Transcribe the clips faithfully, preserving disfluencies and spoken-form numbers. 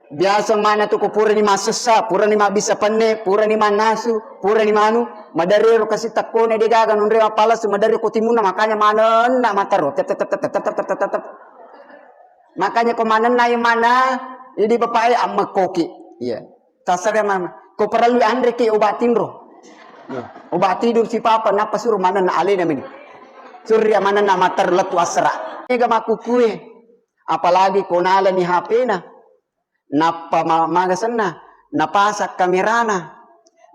Biasa mana tu ko purani massessa, purani mabbissa penne, purani mannasu, purani manu, maderri ro kasi takkone de gaga nonre mappalasu, maderri ko timunna, makanya manenna mataro. Tetep, tetep, tetep, tetep, tetep, tetep. Makanya ko manenna i mana, idi bapak e ammekkoki. Iya. Tasada mama. Ko parellu anreki obat tinro. Iya. Obat tidur si papa, nappa suro manenna alena meni. Surya manenna mataro lettu asera. Ega makkukue. Apalagi ko nalani H P-na. Nappa ma-, magasenna, napasang kamerana,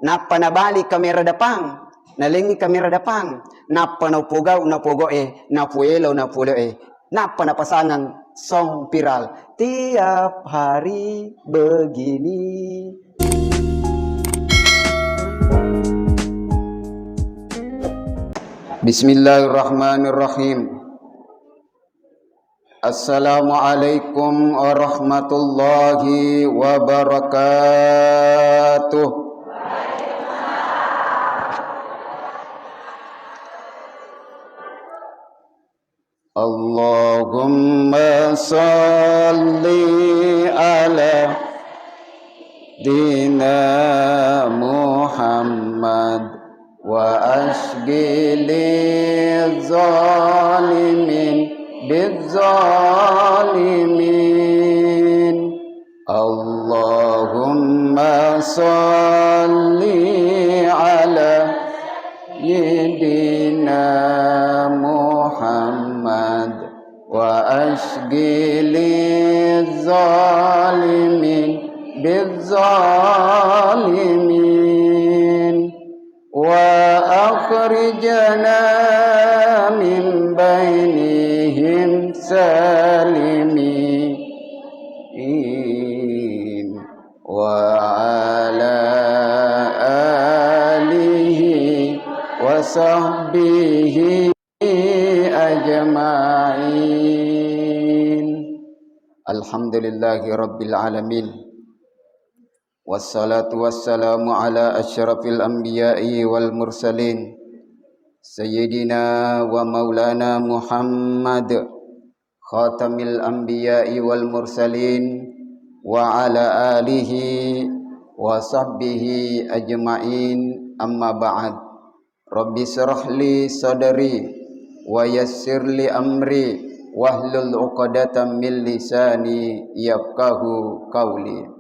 nappa nabali kamera depang, nalengngi kamera depang, nappa napogau, napogoe, napuelo, napueloe, nappa napasangang song viral. Tiap hari begini. Bismillahirrahmanirrahim. Assalamualaikum warahmatullahi wabarakatuh. Allahumma salli ala Sayyidina Muhammad wa asgili zalimin bizzalimin. Allahumma salli ala Sayyidina Muhammad wa asgili zalimin bizzalimin. وأخرجنا من بينهم سالمين. وعلى آله وصحبه أجمعين. الحمد لله رب العالمين. Wassalatu wassalamu ala asyrafil anbiya'i wal mursalin, Sayyidina wa maulana Muhammad, khatamil anbiya'i wal mursalin, wa ala alihi wa sahbihi ajma'in, amma ba'd. Rabbi syrah li sadri, wa yassir li amri, wahlul uqdatan min lisani yafqahu qawli.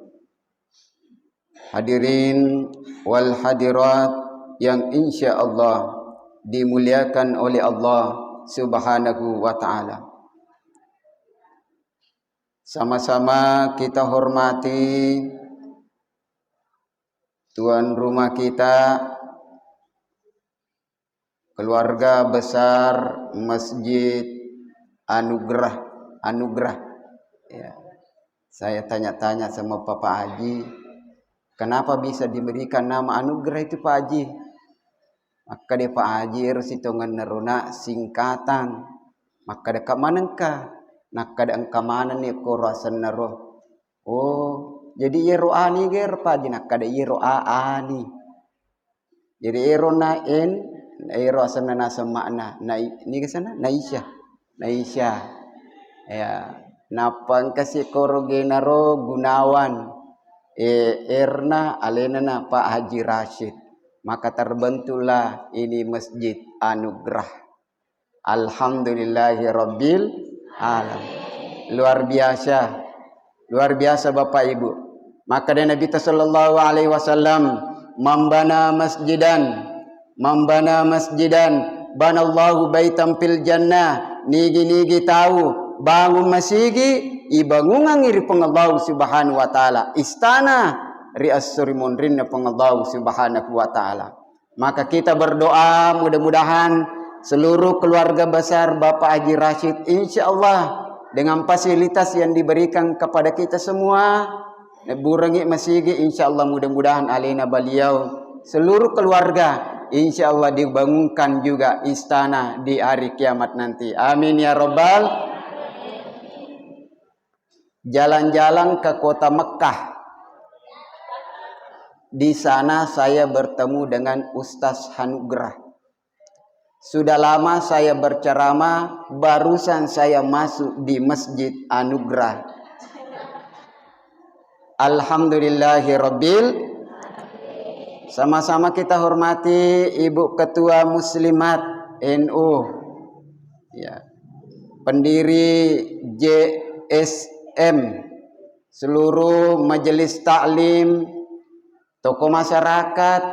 Hadirin wal hadirat yang insya Allah dimuliakan oleh Allah Subhanahu wa Ta'ala. Sama-sama kita hormati tuan rumah kita, keluarga besar Masjid Anugerah, Anugerah. Ya. Saya tanya-tanya sama Bapak Haji, kenapa bisa diberikan nama Anugerah itu, Pak Haji? Makkeda Pak Haji, ero sitongenna rona singkatan. Makkeda ka manengka, nakkeda engka manenni koro asenna ro. Oh, jadi iyaro ani ger, Pak Haji? Nakkeda iyaro a ani. Jadi ero na en, ero asenna naseng makna, na i-, niga asenna? Naisya. Naisya. Ya, nappa engka sikoro genaro Gunawan. E, erna alena na Pak Haji Rashid. Maka terbentuklah ini Masjid Anugerah. Alhamdulillahi rabbil alamin. Luar biasa. Luar biasa, Bapak Ibu. Makkeda Nabitta sallallahu alaihi wasallam, "Man bana masjidan, man bana masjidan, banallahu baitan fil jannah." Nigi-nigi tau bangun masigi, ibangungangngi ri Puang Allah Subhanahu wa Ta'ala istana ri esso ri monrinna Puang Allah Subhanahu wa Ta'ala. Maka kita berdoa, mudah-mudahan seluruh keluarga besar Bapak Haji Rashid, insya Allah, dengan fasilitas yang diberikan kepada kita semua, burangi masigi, insya Allah, mudah-mudahan alena beliau, seluruh keluarga, insya Allah dibangunkan juga istana di hari kiamat nanti. Amin ya rabbal. Jalan-jalan ke kota Mekah. Di sana saya bertemu dengan Ustaz Hanugrah. Sudah lama saya berceramah, barusan saya masuk di Masjid Anugrah. Alhamdulillahirabbil. Sama-sama kita hormati Ibu Ketua Muslimat N U. Ya. Pendiri J S M, seluruh majelis taklim, tokoh masyarakat,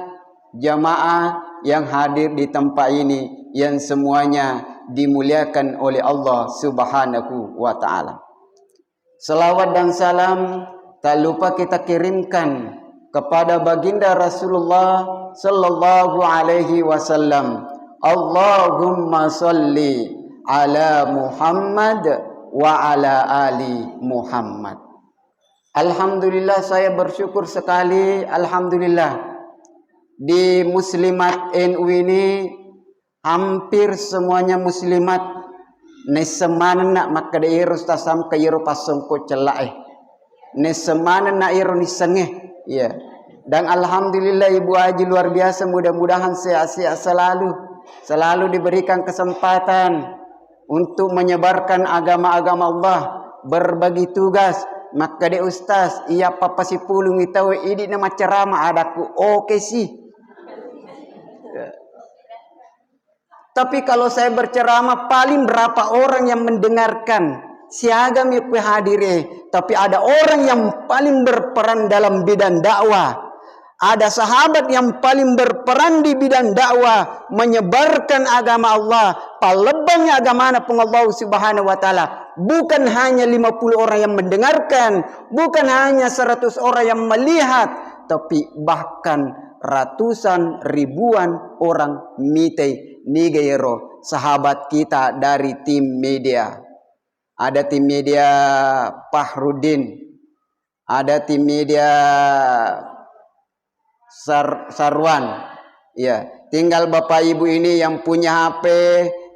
jamaah yang hadir di tempat ini, yang semuanya dimuliakan oleh Allah Subhanahu wa Ta'ala. Salawat dan salam tak lupa kita kirimkan kepada Baginda Rasulullah sallallahu alaihi wasallam. Allahumma salli ala Muhammad wa ala ali Muhammad. Alhamdulillah, saya bersyukur sekali. Alhamdulillah, di Muslimat N U ini hampir semuanya muslimat. Naisseng manenna makkeda iyaro Ustaz Hamka iyaro passongko cella'e. Naisseng manenna iyaro nissengnge. Iya. Dan alhamdulillah, Ibu Aji luar biasa, mudah-mudahan sehat-sehat selalu. Selalu diberikan kesempatan untuk menyebarkan agama-agama Allah, berbagi tugas. Makkeda Ustaz, iya pappasipulungi tau idi na maccarama, adakku, oke sih. Tapi kalau saya berceramah, paling berapa orang yang mendengarkan? Siaga mi kue hadir, eh. Tapi ada orang yang paling berperan dalam bidang dakwah. Ada sahabat yang paling berperan di bidang dakwah, menyebarkan agama Allah, pallebbangi agamana Puang Allah Subhanahu wa Ta'ala. Bukan hanya lima puluh orang yang mendengarkan, bukan hanya seratus orang yang melihat, tapi bahkan ratusan ribuan orang mitai. Niga iyaro sahabat kita dari tim media. Ada tim media Fahrudin, ada tim media Sar-, Sarwan. Ya, tinggal Bapak Ibu ini yang punya H P,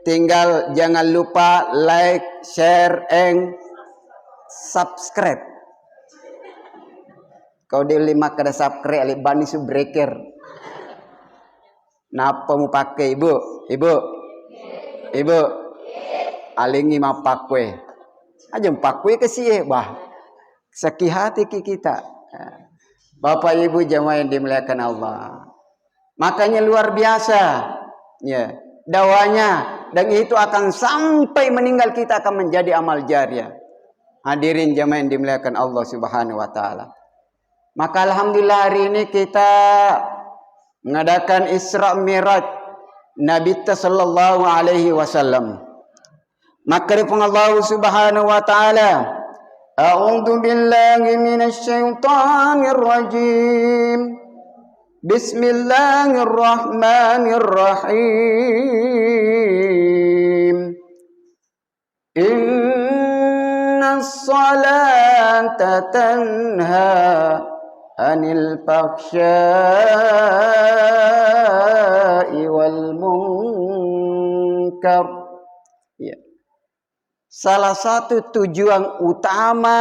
tinggal jangan lupa like, share, and subscribe. Kau di lima kada subscribe, alibani su breaker. Nappa mupakke, Ibu? Ibu? Ibu? Alingi mappakkue. Aja mupakkue ke sie, bah. Sakit hati ki kita. Bapak Ibu jamaah yang dimuliakan Allah. Makanya luar biasa, ya, dakwahnya, dan itu akan sampai meninggal kita akan menjadi amal jariah. Hadirin jamaah yang dimuliakan Allah Subhanahu wa Ta'ala. Maka alhamdulillah hari ini kita mengadakan Isra Mi'raj Nabi sallallahu alaihi wasallam. Makkeda Puang Allah Subhanahu wa Ta'ala, A'udzu billahi minasy syaithanir rajim. Bismillahirrahmanirrahim. Innas salata tanha anil fahsya'i wal munkar. Ya. Salah satu tujuan utama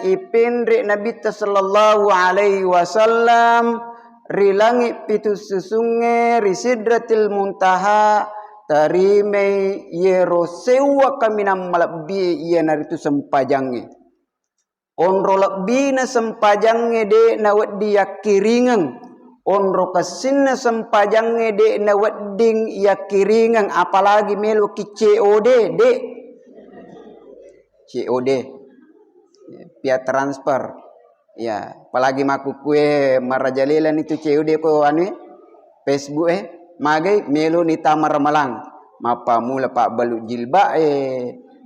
ipenre Nabitta sallallahu alaihi wasallam ri langi pitu susungnge, ri Sidratil Muntaha, tarimai yero sewwa kaminang malebbi, iyanaritu sempajangnge. Onro lebbina sempajangnge de nawedding yakkiringeng. Onro kessinna sempajangnge de nawedding yakkiringeng, apalagi meloki C O D, de. C O D. Via transfer. Ya, apalagi makkukue marajalela nitu C O D ko anu e, Facebook e, magai melo ni tama ramalang. Mappamula pabbalu jilbab e,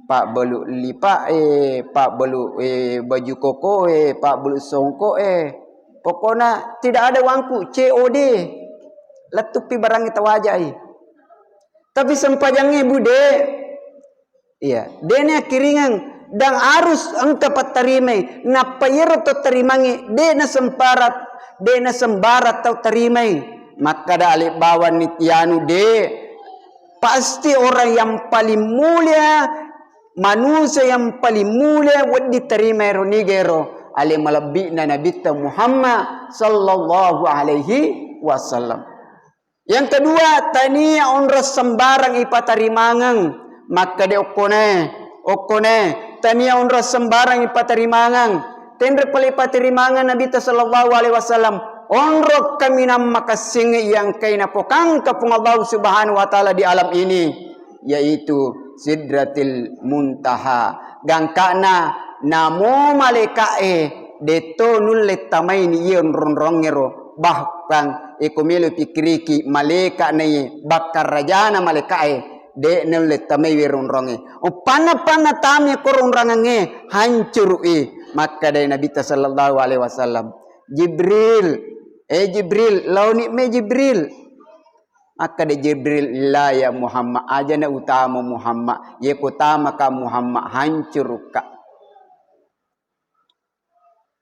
pabbalu lipa e, pabbalu, eh, baju koko e, pabbalu songko e. Pokokna tidak ada uangku, C O D. Lettupi barangnge tawajai. Tapi sempajangnge, Bu, de. Iya, dena kiringeng dan harus engka pattarimai. Nappa iyaro to tarimangnge, de nasembarat, de nasembarat tau tarimai. Makkada ale bawang ni tianu, de. Pasti orang yang paling mulia, manusia yang paling mulia wedding tarimai ro niga ero ale malebbi'na Nabitta Muhammad sallallahu alaihi wasallam. Yang kedua, tania onrong sembarang ipatarimangeng. Makkeda okkone, okkone, tania onrong sembarang ipatarimangeng. Tenre pale paterimangeng Nabitta sallallahu alaihi wasallam, onro kaminang makassingnge iya engkae napokangka Puang Allah Subhanahu wa Ta'ala di alam ini, yaitu Sidratil Muntaha. Gangkana namo malaeka'e detto nulle tamaini iya onrong-rongngero, bahkan iko melo pikiriki malaeka naiye bakkarajana malaeka'e, de' nulle tamai wero onrongnge. Uppanna-panna tami ko onrangengnge, hancuru'i. Makkadai Nabitta sallallahu alaihi wasallam, "Jibril, eh Jibril, laoni me Jibril." Makkada Jibril, "La ya Muhammad, ajana utama Muhammad. Ye ko tamaka Muhammad, hancurukka."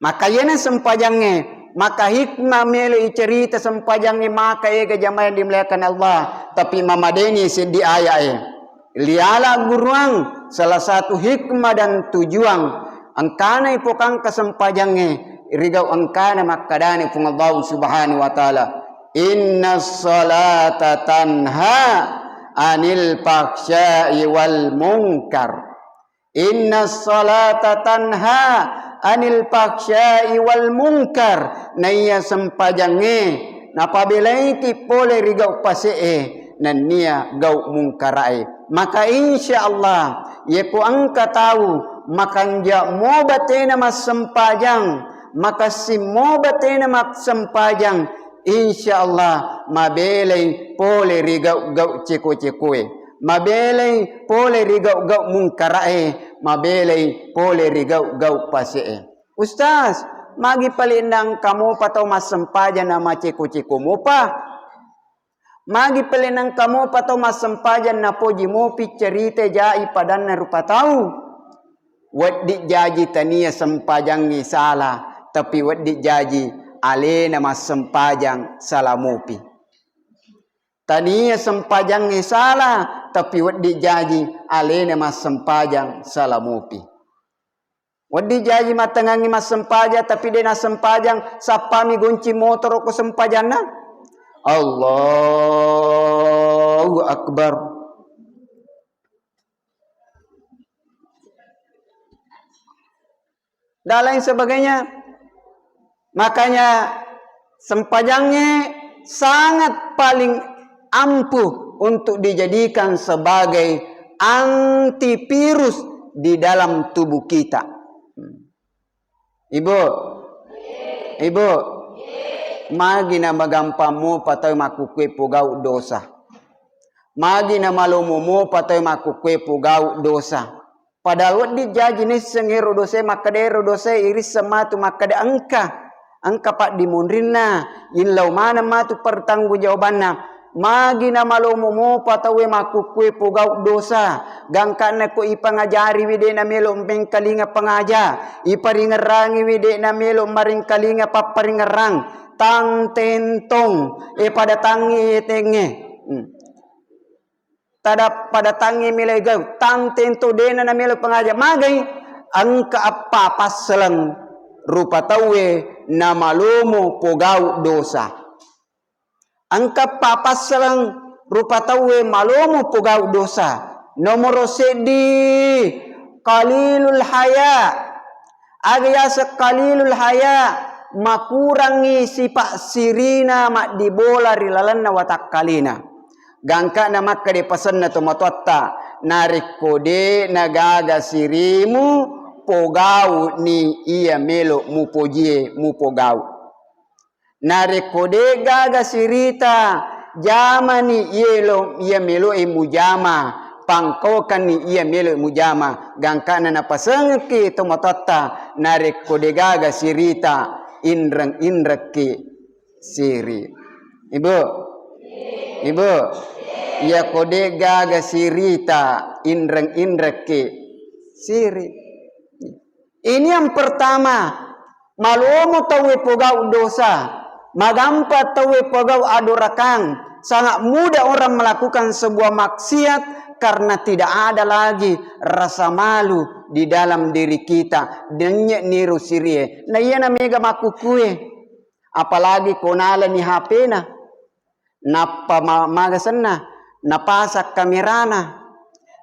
Maka iyana sempajangnge, maka hikmah melo icerita sempajangnge maka ega jamaah yang dimuliakan Allah, tapi mamadeni seddi aya'e. Liala guruang, salah satu hikmah dan tujuan engkana ipokangka sempajangnge, rigau engkana makkadani Puang Allah Subhanahu wa Ta'ala, "Inna salata tanha anil fahsya'i wal munkar." Inna salata tanha anil fahsya'i wal munkar. Naiya sempajangnge napabelaiki pole ri gau pase'e nennia gau mungkara'e. Maka insya Allah, yeko engka tau makanja moba tena massempajang, makassimmoba tena massempajang, insya Allah mabelai pole ri gau-gau ceko-cekoe. Mabelai pole ri gau-gau mungkara'e, mabelai pole ri gau-gau pase'e. Ustaz, magi paling nangka mopa tau massempajang na maceko-ceko mopa? Magi paling nangka mopa tau massempajang na poji mopi cerita jai padanna rupa tau? Wedding jaji tania sempajangnge sala, tapi wedding jaji alena massempajang sala mopi. Tania sempajangnge sala, tapi wedding jaji alena massempajang sala mopi. Wedding jaji mattengangngi massempajang, tapi de nassempajang, sappami gonci motoro ko sempajanna. Allahu Akbar. Dan lain sebagainya. Makanya sempajangnge sangat paling ampuh untuk dijadikan sebagai antivirus di dalam tubuh kita. Ibu, ibu, magi na magampang mopa tau makkukue pogau dosa. Magi na malomo mopa tau makkukue pogau dosa. Padahal wedding jaji naisseng ero dosae, makkeda ero dosae irisseng matu, makkeda engka, engka paddimonrinna, illau maneng matu pertanggungjawabanna. Magi na malomo mopa tauwe makkukkue pogau dosa, gangkanna ko ipangajariwi de namelo mengkalinga pangaja, iparingerrangiwi de namelo maringkalinga papparingerrang, tang tentong, e pada tangi e tengnge. Hmm. Tada-, pada tangnge melo gau, tang tento dena namelo pangaja. Magai? Engka eppa passeleng rupa tauwe namalomo pogau dosa. Engka eppa passeleng rupa tauwe malomo pogau dosa. Nomoro seddi, qalilul haya. Aga yaseng qalilul haya, makurangngi sipa sirina maddibola ri lalenna watakkalena. Gangkana makkeda pasenna tomatoatta, narekko de nagaga sirimu, pogau'ni iya melo mupojie mupogau. Narekko de gaga sirita, jamani yelo iya meloe mujama, pangkaukanni iya meloe mujama. Gangkana napasengekki tomatoatta, narekko de gaga sirita, inreng-inrekki siri. Ibu, ibu, iyako de gaga sirita, inreng-inrekki siri. Ini yang pertama, malomo tauwe pogau dosa, magampa tauwe pogau adorakang. Sangat mudah orang melakukan sebuah maksiat karena tidak ada lagi rasa malu di dalam diri kita. Denye niru sirie. Na iya na mega makkukue. Apalagi ko nalani H P-na. Nappa ma-, maga senna, napasang kamerana,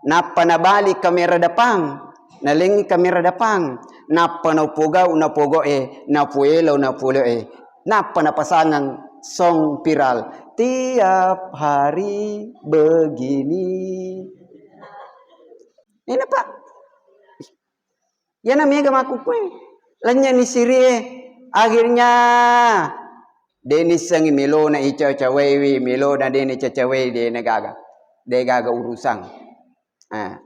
nappa nabali kamera depang, nalengngi kamera depang, Nappa napogau napogoe, napoelo napoleoe. Nappa napasangang song viral, "Tiap hari begini." Ini, Pak. Iyana mega makkukkue. Lennye'ni sirie. Akhirnya de nissengi melona icacawaiwi, melona de nicacawai, de negaga. De gaga urusan. Ah,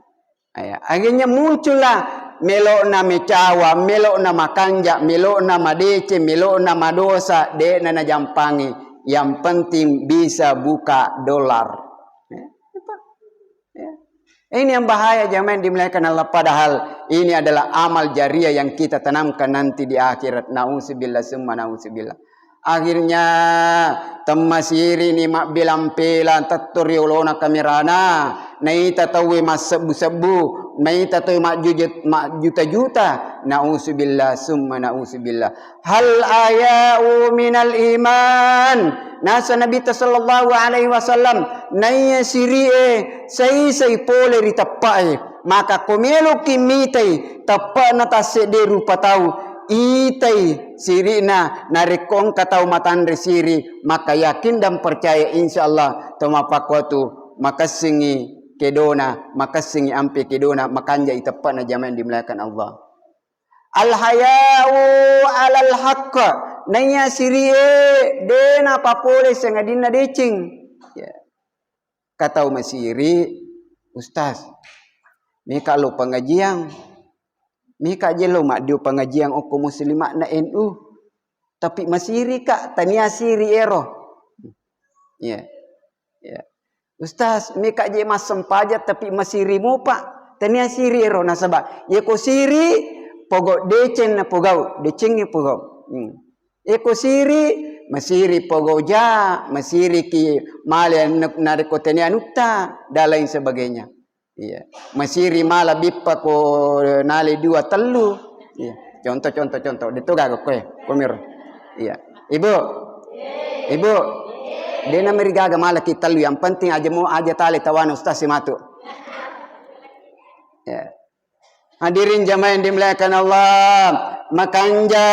iya. Akhirnya muncullah melo'na mecawa, melo'na makanja, melo'na madeceng, melo'na madosa, de'na najampangi. Yang penting bisa buka dolar. Ya, itu. Ya. Ini yang bahaya, jamaah yang dimuliakan Allah. Padahal ini adalah amal jariah yang kita tanamkan nanti di akhirat. Nauzubillah summa nauzubillah. Akhirnya temmasiri ni mabbilang-pelang tetto ri olona kamerana, naita tauwe massebbu-sebbu, naita tauwe majjuje-, majjuta-juta. Nauzubillah summa nauzubillah. Hal haya'u minal iman. Nasa Nabitta sallallahu alaihi wasallam, naiya siri'e saisai pole ri teppae. Maka ko meloki mitai teppa'na tassedde rupa tau, itai siri'na, narekko engka tau matanre siri, maka yakin dan percaya, insya Allah, to mappakuatu makessingi kedona, makessingi ampe kedona, makanjai teppa'na, jamaah yang dimuliakan Allah. Al haya'u alal haqq, naiya siri'e de napapole sangadinna deceng. Ya. Ka tau masiri, "Ustaz, meka lo pengajian, meka je lo maddio pengajian okko muslima'na N U, tapi masiri ka, tania siri ero." Ya. Ya. "Ustaz, meka je massempajang tapi masiri mopa, tania siri ero." Nasaba yeko siri, pogo deceng na pogau, decengnge pogau. Hmm. Eko siri, masiri pogau ja, masiri ki male anu-, narekko tania anutta, dan lain sebagainya. Iya. Masiri mala bippa ko nale dua tellu. Iya. Contoh, contoh, contoh. Deto gaga koe, komiro. Iya. Ibu. Ibu. Dena merigaga mala ki tellu, yang penting aja mau aja tale tawana ustaz si matu. Ya. Hadirin jamaah yang dimuliakan Allah, makanja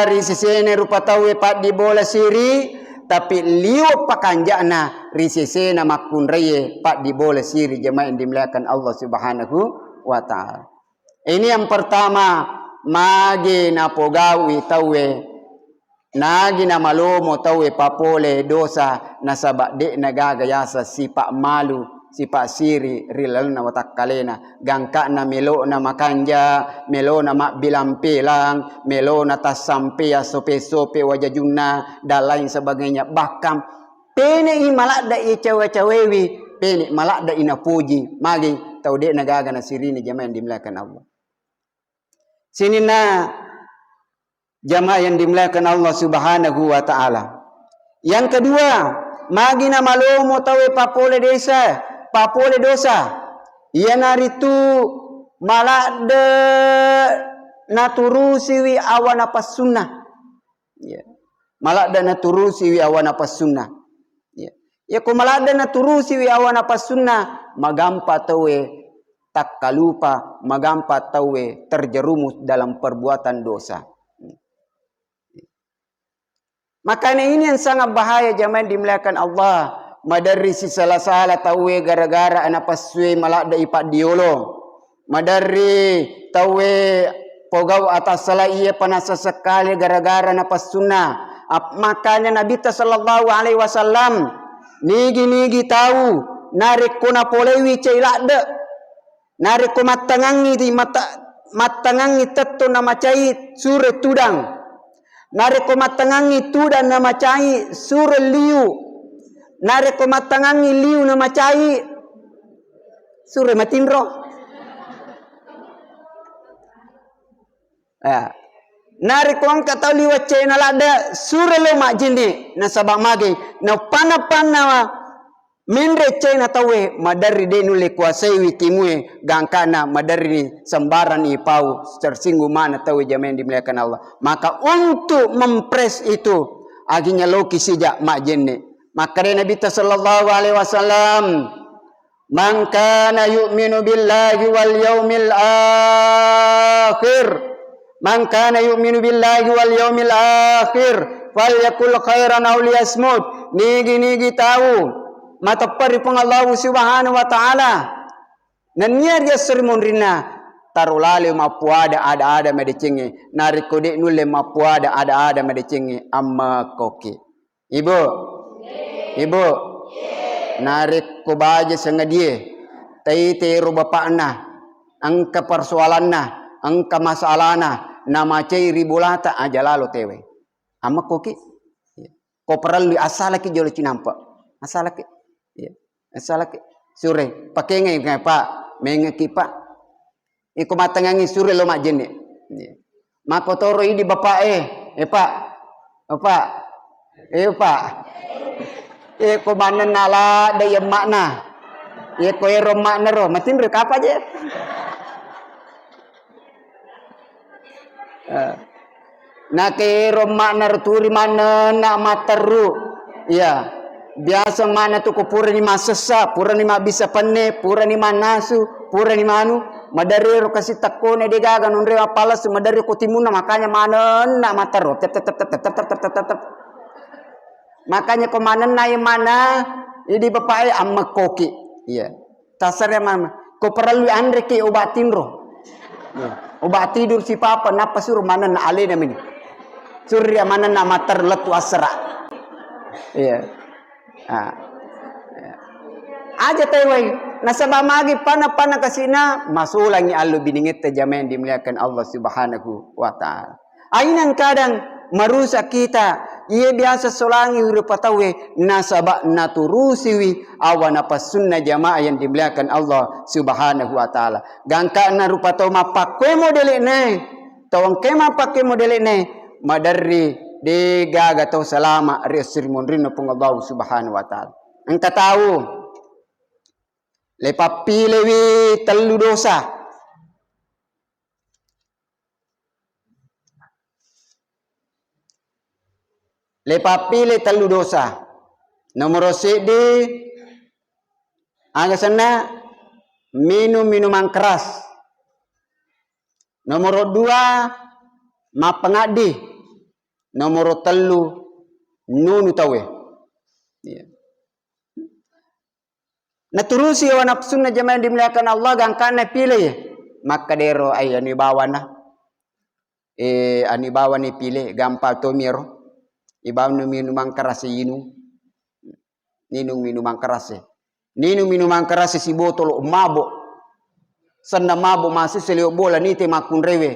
ri sesena rupa tauwe paddi bola siri, tapi liwe pakanja'na ri sesena makkunraie paddi bola siri, jamaah yang dimuliakan Allah Subhanahu wa Ta'ala. Ini yang pertama, magi napogaui tauwe Nagi namalomo tauwe papole dosa, nasaba de'na gaga yaseng sipa malu, sipa siri ri lalenna watakkalena. Gangka'na melo'na makanja, melo'na mabbilang-pelang, melo'na tassampea sope-sope wajajunna, dan lain sebagainya. Bahkan pene'i maladde'i cawe-cawewi, pene' maladde'i napoji. Magi tau de'na gaga nasirini, jamaah yang dimuliakan Allah. Sininna jamaah yang dimuliakan Allah Subhanahu wa Ta'ala. Yang kedua, magi namalomo tauwe papole desa, papole dosa. Iyanaritu maladde naturusiwi awa napassunna. Iya. Maladde naturusiwi awa napassunna. Iya. Iya, ko maladde naturusiwi awa napassunna, magampa tauwe takkalupa, magampa tauwe terjerumus dalam perbuatan dosa. Makanya ini yang sangat bahaya, jamaah yang dimuliakan Allah. Maderri sisala-sala tauwe gara-gara ana passue maladde ipaddiolo. Maderri tauwe pogau atassalai iya panassa sekkale gara-gara napassunna. Ap-, makanya Nabitta sallallahu alaihi wasallam, nigi-nigi tau narekko napolewi cai ladde, narekko mattangangngi di mata-, mattangangngi tetto namacai sure tudang, narekko mattangangngi tudang namacai sure liu, narekko mattangangngi liu namacai sure matinro. Ya. Narekko engka tau liwat cena ladde, sure lo majjenne, nasaba mage, napana-pana menre cena tauwe, maderri de nulle kuasaiwi timue, gangkana maderri sembarang ipau, tersinggung mana tauwe, jamaah yang dimuliakan Allah. Maka untuk mempres itu, akhirnya loki sija majjenne. Makkeda Nabitta sallallahu alaihi wasallam, "Man kana yu'minu billahi wal yaumil akhir, Man kana yu'minu billahi wal yaumil akhir falyakul khairan aw liyasmut. Nigi-nigi tau mateppa ri Puang Allahu Subhanahu wa Ta'ala, nennia ri esso ri munrinna, taro lale mappuada ada-ada madecengnge. Narekko de' nulle mappuada ada-ada madecengnge, ammekkoki. Ibu, ibu, narekko baja sangadie, taitai ro bapakna, engka persoalanna, engka masalahna, namacai ri bolata, aja lalo tewe. Ammekkoki. Ko parellui, assalaki jolo cinampe. Assalaki. Iya. Assalaki. Sure. Pakengai, Pak. Mengeki, Pak. Iko mattengngangi sure lo majjenne. Iya. Makkotoro idi bapak e. Eh, Pak. Oh, Pak. Eh, Pak. Eh, ko manenna ladde emma'na. Iya, ko ero emma'na ro. Matinro kapa je. Eh. Nakero emma'na ro turi manenna matteru. Iya. Biasa emma'na tu ko purani massessa, purani mabbissa penne, purani mannasu, purani manu, maderri ro kasi tekkone de gaga nonre mappalessu, maderri ko timunna, makanya manenna matteru. Tep, tep, tep. Makanya ko manenna emma'na, idi bapak e ammekkoki. Iya. Tassare mama, ko parellui anreki obat tinro. Iya. Obat tidur sipapa, nappa suro manenna alena mini. Surria manenna matteru lettu assara. Iya. Ah. Iya. Aja tewai. Nasaba magi pana-pana kasina, masulangi allo biningetta jamaah yang dimuliakan Allah Subhanahu wa Ta'ala. Ainang kadang marusak kita, iye biasa solangi rupa tauwe, nasaba naturusiwi awa napassunna jamaah yang dimuliakan Allah Subhanahu wa Ta'ala. Gangkana rupa tau mappakkue modele'ne, tau engke mappakkue modele'ne, maderri de gaga tau salama ri esso ri munrinna Puang Allah Subhanahu wa Ta'ala. Engka tau le pappilewi tellu dosa. Le pappile tellu dosa. Nomoro seddi, aga senna? Minum minuman keras. Nomoro dua, mappangaddi. Nomoro tellu, nunu tauwe. Iya. Naturusi hawa nafsunna jamaah yang dimuliakan Allah, gangkanna pile, makkedero, ai, anu ibawana. Eh, anu ibawana pile, gampang tomi ero. Ibawana minuman keras inung. Ninung minuman keras e. Ninung minuman keras e sibotolo, mabo. Senna mabo, masessa leo bola, nite makkunrewe.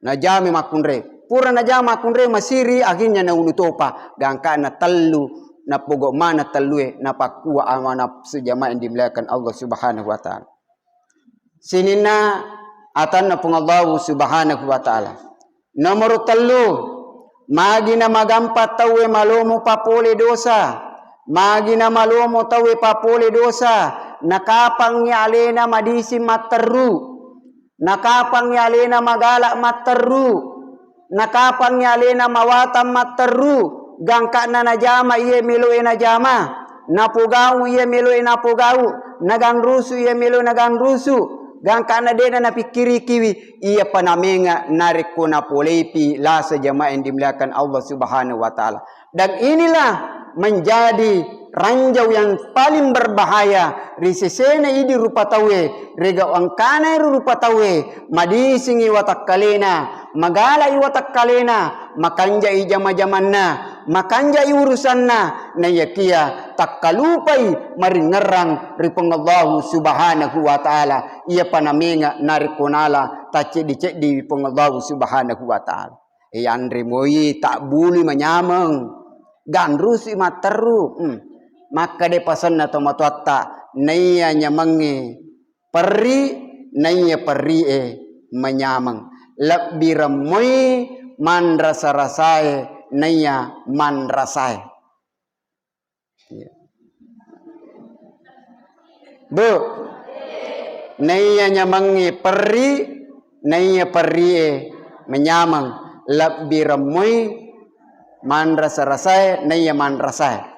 Najami makkunre. Pura najama makkunre, masiri, akhirnya naunu topa. Gangkana tellu, napogo mana tellue, napakkua awa nafsu jamaah yang dimuliakan Allah Subhanahu wa Ta'ala. Sininna atanna Puang Allahu Subhanahu wa Ta'ala. Nomoro tellu, magi namagampa tauwe malomo papole dosa, magi namalomo tauwe papole dosa, nakapangngi alena madising matteru, nakapangngi alena magala matteru, nakapangngi alena mawatang matteru, gangkana najama iye meloe najama, napogau iye meloe napogau, naganrusu iye meloe naganrusu, gangkana de'na napikkirikiwi, iyapa namenga narekko napoleipi lasa jamaah yang dimuliakan Allah Subhanahu wa Ta'ala. Dan inilah menjadi ranjau yang paling berbahaya ri sesena idi rupa tauwe, rega engkana ero rupa tauwe, madisingi watakkalena, magalai watakkalena, makanjai jama-jamanna, makanjai urusanna, naiyakia takkalupai maringerrang ri Puang Allahu Subhanahu wa Ta'ala, iyapa namenga narekko nala tacceddi-ceddi Puang Allahu Subhanahu wa Ta'ala. Eh, yanre moi, tabbului manyameng, ganrusi matteru. Hmm. Makkeda pasenna tomatoatta, naiya nyamengnge perri, naiya perrie manyameng. Lebbi remmoi manrasa-rasae naiya manrasae. Iya. Bu, naiya nyamengnge perri, naiya perrie manyameng, lebbi remmoi manrasa-rasae naiya manrasae.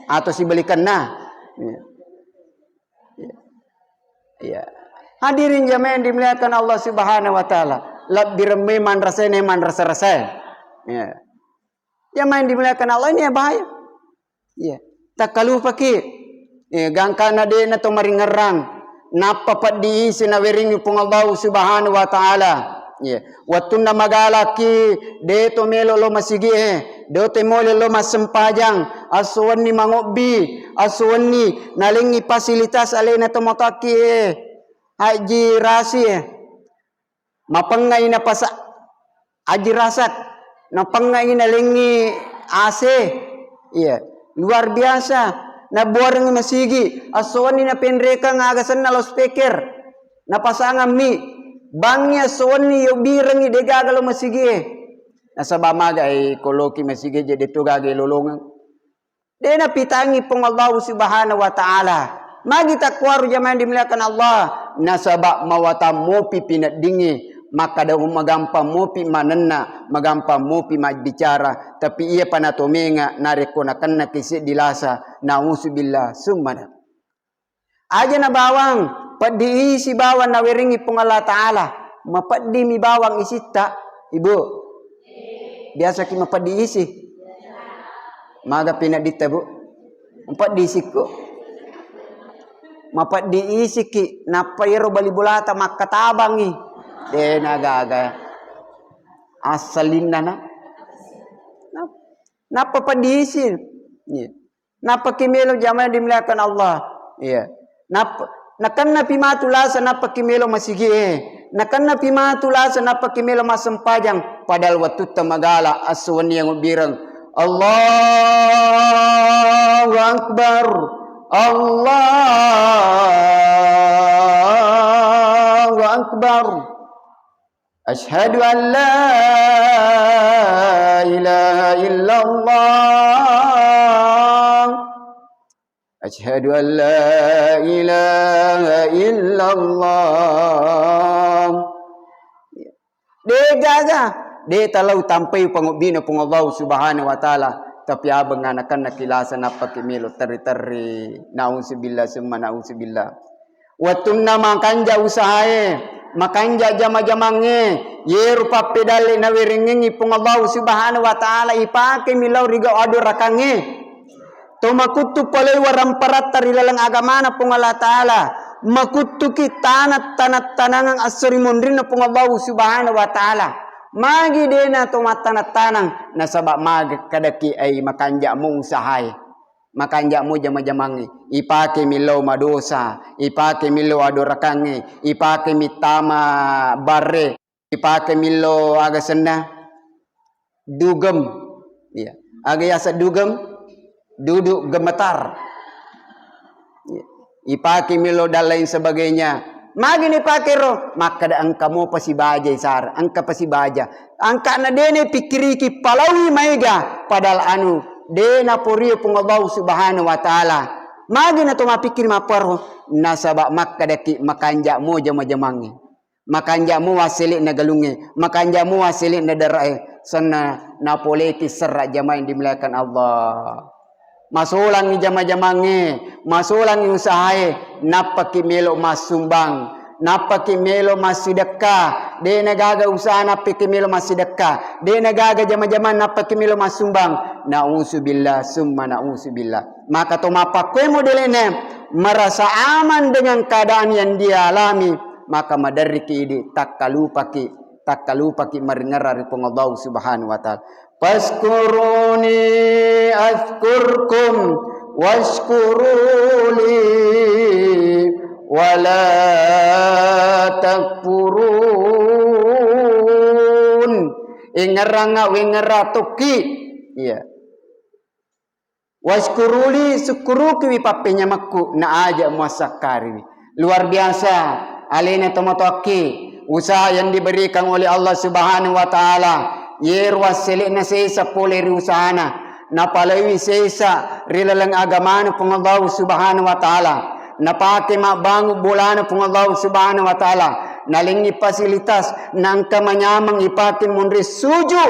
Atau sibalikanna. Iya. Iya. Iya. Hadirin jamaah yang dimuliakan Allah Subhanahu wa Ta'ala. Lebbi remme manrasai ne manrasa-rasai. Ya. Jamaah yang dimuliakan Allah, ini bahaya. Iya. Takkalupaki. Eh, gangkana de'na to maringerrang. Nappa peddi isi nawerengi Puang Allahu Subhanahu wa Ta'ala. Iya. Wettunna magalaki, de to melo lo masigi e, de to melo lo massempajang, asso wenni mangobbi, asso wenni nalengi fasilitas alena to matoakki e, haji rasi e. Mapengngai napasa-, ajirasak, napengngai nalengngi A C. Iya, luar biasa. Nabuarengngi masigi, assowenni napenrekeng aga senna loudspeaker. Napasangammi, bangngi assowenni yobbirengngi degaga lo masigie. Nasaba maga e koloki masigi je deto gaga lolongeng. De napitangi Puang Allahu Subhanahu wa Ta'ala. Magi takkuaru jamaah yang dimuliakan Allah? Nasaba mawatang mopi pineddingngi, makkada magampang mopi manenna, magampang mopi mabbicara, tapi iya pa natomenga narekko nakennaki seddi lasa, nauzubillah, summa na. Aja na bawang, peddi isi bawang nawerengi Puang Allah Ta'ala. Mapeddimi bawang isitta, Ibu? Biasaki mapeddi isi? Maga pinedditta, Bu? Mapeddi isikku. Mapeddi isiki, nappa iyaro bali bolata makkatabangi. De nagaga. Assalinna na. Nap-, nappa peddi isi. Iya. Nappaki melo jamaah yang dimuliakan Allah. Iya. Nap-, nakennapi matu lasa nappaki melo masigi e. Nakennapi matu lasa nappaki melo massempajang. Padahal wettutta magala assuwenni yang ubbireng. Allahu Akbar. Allahu Akbar. Asyhadu an la ilaha illallah. Asyhadu an la ilaha illallah. De gaga, de talau tampai pangobbina Puang Allah Subhanahu wa Ta'ala, tapi abeng anakanna kilasa nappaki melo terri-terri. Nauzubillah summa nauzubillah. Wettunna makanja usahae, makanja jama-jamangnge, yero pappedalle nawerengengngi Puang Allahu Subhanahu wa Ta'ala ipakemi lao ri gau adorakangnge. To makuttu paloi waramparatta ri laleng agamana Puang Allah Ta'ala, makuttuki tanat-tanat-tanangang esso ri monrinna Puang Allahu Subhanahu wa Ta'ala. Magi dena to mattanat-tanang, nasaba magi kadaki ai makanja mo usahae. Makanja mo jama-jamangnge, ipake millau madosa, ipake millau adorakangnge, ipake mittama barre, ipake millau aga senna dugem. Iya. Aga yaseng dugem? Duduk gemetar. Iya. Ipake millau dan lain sebagainya. Magi nipake ro? Makkeda engka mopa sibaja isara, engka pasibaja. Angkana dene pikkiriki palaui maega, padahal anu de naporio Puang Allahu Subhanahu wa Ta'ala. Magi na to mapikkiri mapparo? Nasaba makkedaki makanja mo jama-jamangnge. Makanja mo wassele'na galungnge, makanja mo wassele'na dara'e. Senna napoleki serra jamaah yang dimuliakan Allah. Masolangngi jama-jamangnge, masolangngi usahae, nappaki melo massumbang, nappaki melo massidekka, de nagaga usaha nappaki melo massidekka, de nagaga jama-jamang nappaki melo massumbang. Nauzubillah summa nauzubillah. Maka to mappakkoe modele'na merasa aman dengan keadaan yang dia alami, maka maderriki idi takkalupaki takkalupaki maringerra ri Puang Allahu Subhanahu wa Ta'ala. Fazkuruni azkurkum wasykuruli wala takfurun. Ingerranga wengerra tokki. Iya. Wasykuruli, sukkurukiwi pappenyamekku, na aja muassakkariwi. Luar biasa, alena tomatoakki, usaha yang diberikan oleh Allah Subhanahu wa Ta'ala. Yero wassele'na sesa pole ri usahana, napalaiwi sesa ri laleng agamana Puang Allah Subhanahu wa Ta'ala. Napake mabbangung bolana Puang Allah Subhanahu wa Ta'ala. Nalengngi fasilitas, nangka manyameng ipake monri suju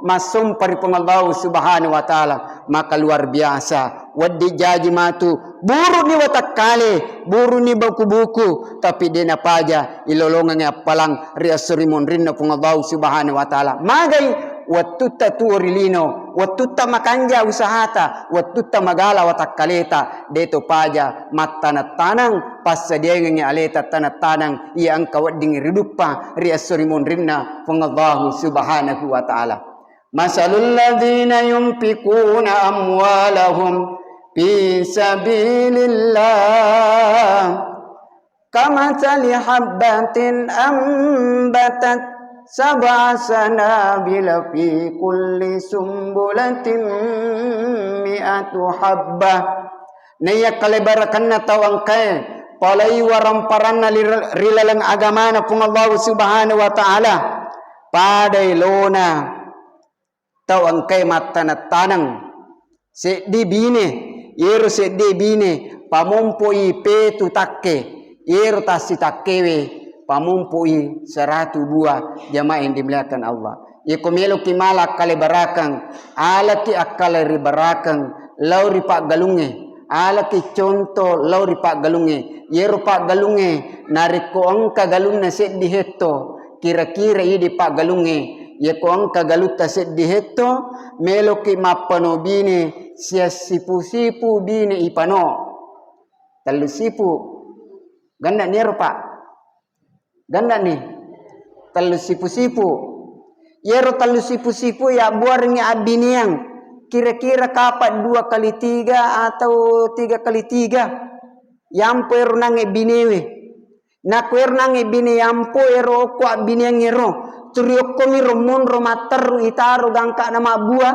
massompa ri Puang Allah Subhanahu wa Ta'ala. Maka luar biasa. Wedding jaji matu, buruni watakkale, buruni buku-buku, tapi de napaja ilolongengngi appalang ri esso ri monrinna Puang Allahu Subhanahu wa Ta'ala. Magai? Wettutta tuo ri lino, wettutta makanja usahata, wettutta magala watakkaleta, de to paja mattaneng-taneng, passadiangengngi aleta taneng-taneng iya engka wedding riduppa ri esso ri monrinna Puang Allahu Subhanahu wa Ta'ala. Masalul ladzina yunfikuna amwalahum fi sabilillah, kamasali habbatin ambatat sab'a sanabila fi kulli sumbulatin mi'atu habbah. Naiya kalebarakenna tau engkae palai waramparanna ri, ri laleng agamana Puang Allahu Subhanahu wa Ta'ala, pada elona tau engkae mattaneng-taneng seddi bine, yero seddi bine pamompoi petu takke, yero tassitakkewe pamompoi seratu bua. Jamaah yang dimuliakan Allah, yeko meloki mala akkalebarakeng, alaki akkalebarakeng lao ri paggalungnge, alaki conto lao ri paggalungnge. Yero paggalungnge, narekko engka galunna seddi hetto, kira-kira idi paggalungnge, yeko engka galutta seddi hetto, meloki mappano bine siassipu-sipu bine ipano. Tellu sipu. Ganna'ni ero, Pak? Ganna'ni? Tellu sipu-sipu. Yero tellu sipu-sipu yabbuarengngi abbineang. Kira-kira kapan dua kali tiga atau tiga kali tiga. Yampo ero nangnge binewe. Nakko ero nangnge bine yampo ero okko abbineang ero, turiokkomi ro monro matterru itaro gangka'na mabbua.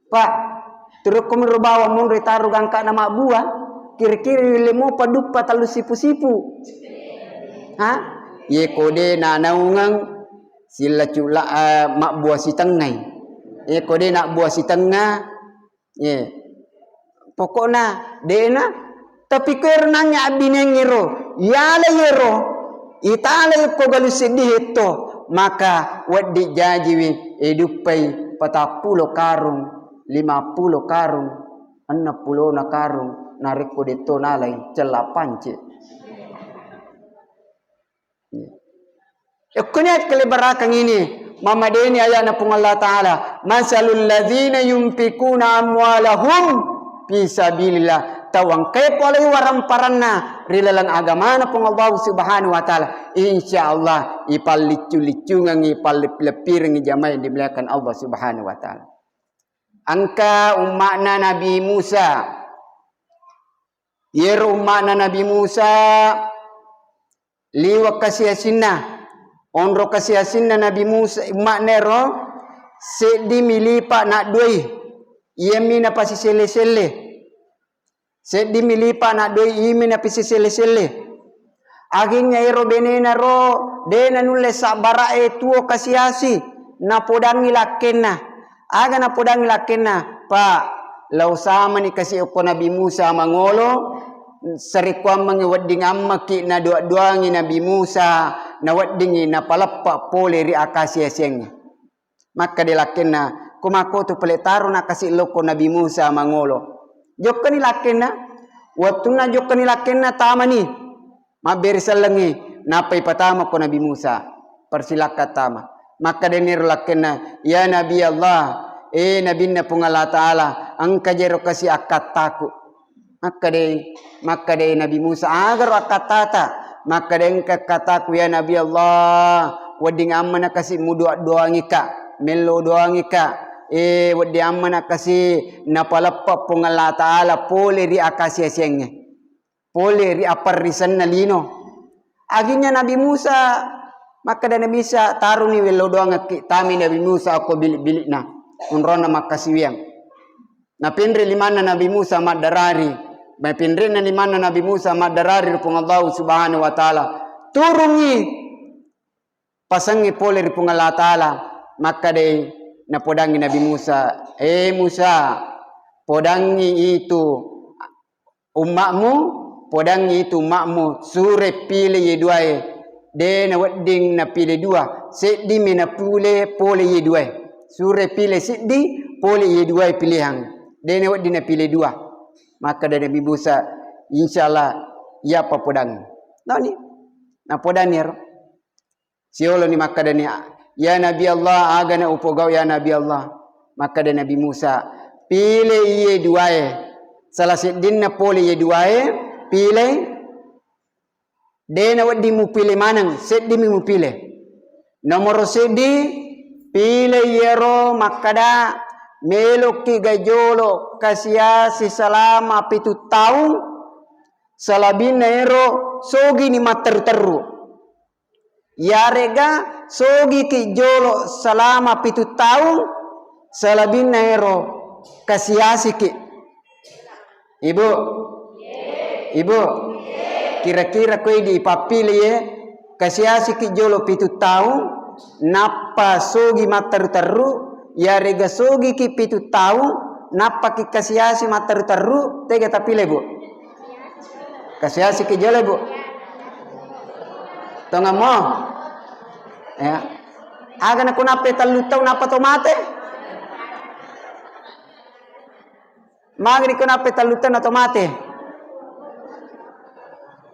Pak, turiokkomi ro bawang monro itaro gangka'na mabbua, kira-kira rile mopa duppa tellu sipu-sipu. Ha? Ye kode nanaungeng silla cula, eh, mabbua sitengngai. Ye kode nabbua sitengnga, Ye. Pokokna de'na, tapi ko ero nangnge abbineang ero, yala yero, italai ko galu seddi hetto, maka wedding jajiwi eduppai patappulo karung, limappulo karung, enneppulona karung, narekko detto nalai cella pance. Iya. Ekkuni akkalebarakeng ini, mamadeni ayana Puang Allah Ta'ala, "Masalul ladzina yunfikuna amwalahum fi sabilillah." Tau engkae polei waramparanna ri laleng agamana Puang Allah Subhanahu wa Ta'ala, insya Allah ipalliccu-liccungengngi, ipalleppi-leppirengngi jamaah yang dimuliakan Allah Subhanahu wa Ta'ala. Engka umma'na Nabi Musa. Yero umma'na Nabi Musa liwe' kasi-asinna. Onro kasi-asinna Nabi Musa, umma'na ero, seddimi lipa' nadduai. Iyami napasiselle-selle. Seddimi lipa' nadduai, iyami napasiselle-selle. Akhirnya ero benena ro, de' nanulle sabbara'e tuo kasi-asi, napodangngi lakkenna. Aga napodangngi lakkenna? Pa, lao samani kasi okko Nabi Musa mangolo, sarekkuammengngi wedding ammaki nadoa-doangi Nabi Musa, naweddingngi napaleppa pole ri akasi-asiangnge. Makkeda lakkenna, ko makkotu pale taro nakasi lokko Nabi Musa mangolo. Jokkani lakkenna, wettunna jokkani lakkenna tamani. Mabbere sellengngi, nappa ipatama ko Nabi Musa. Persilakan tama. Makkedani ro lakkenna, "Ya Nabi Allah, eh Nabinna Puang Allah Ta'ala, engka jero kasi akkattaku." Makkedai, makkedai Nabi Musa, "Agaro akkattata?" Makkeda, "Engka akkattaku ya Nabi Allah, wedding ammana kasi mudoa-doangika, mello doangika, eh wedding ammana kasi napaleppa Puang Allah Ta'ala pole ri akasi-asiangnge." Pole ri apparrisenna lino. Akhirnya Nabi Musa, makkeda Nabi Isa, "Taruni wello doangekki." Tami Nabi Musa okko bilik-bilikna, onronna makkasiwiang. Napinre limanna Nabi Musa maddarari. Mapinrenna limanna Nabi Musa maddarari ri Puang Allahu Subhanahu wa Ta'ala. Turungngi pasengngi pole ri Puang Allah Ta'ala, makkedai, napodangngi Nabi Musa, "Eh Musa, podangngi itu umma'mu, podangngi itu umma'mu, sure pile ye duae, de nawedding napile dua, seddimi napule pole ye duae. Sure pile seddi, pole ye duae pilihang." De' nawedding napile dua. Makkeda Nabi Musa, "Insyaallah, iyapa podangngi." Noni? Napodanni ero. Sioloni makkedani, "Ya Nabi Allah, agana upogau ya Nabi Allah?" Makkeda Nabi Musa, "Pile iye duae. Salah seddinna pole iye duae, pile." De' nawedding mupile maneng, seddimi mupile. Nomoro seddi, pile iyaro makkeda, "Meloki ga jolo kasiasi selama pitu taung, selebinna ero sogini matteru-teru. Iyarega sogiki jolo selama pitu taung, selebinna ero kasiasiki." Ibu, Ibu, kira-kira koe dipappile ye, kasiasiki jolo pitu taung, nappa sogi matteru-teru, iyarega sogiki pitu taung, nappaki kasiasi matteru-teru, tega tapile, Bu? Kasiasiki jolo, Bu? Tongammo? Ya. Aga nakunappe tellu taung nappa to mate? Magani ko nappe tellu taunna to mate.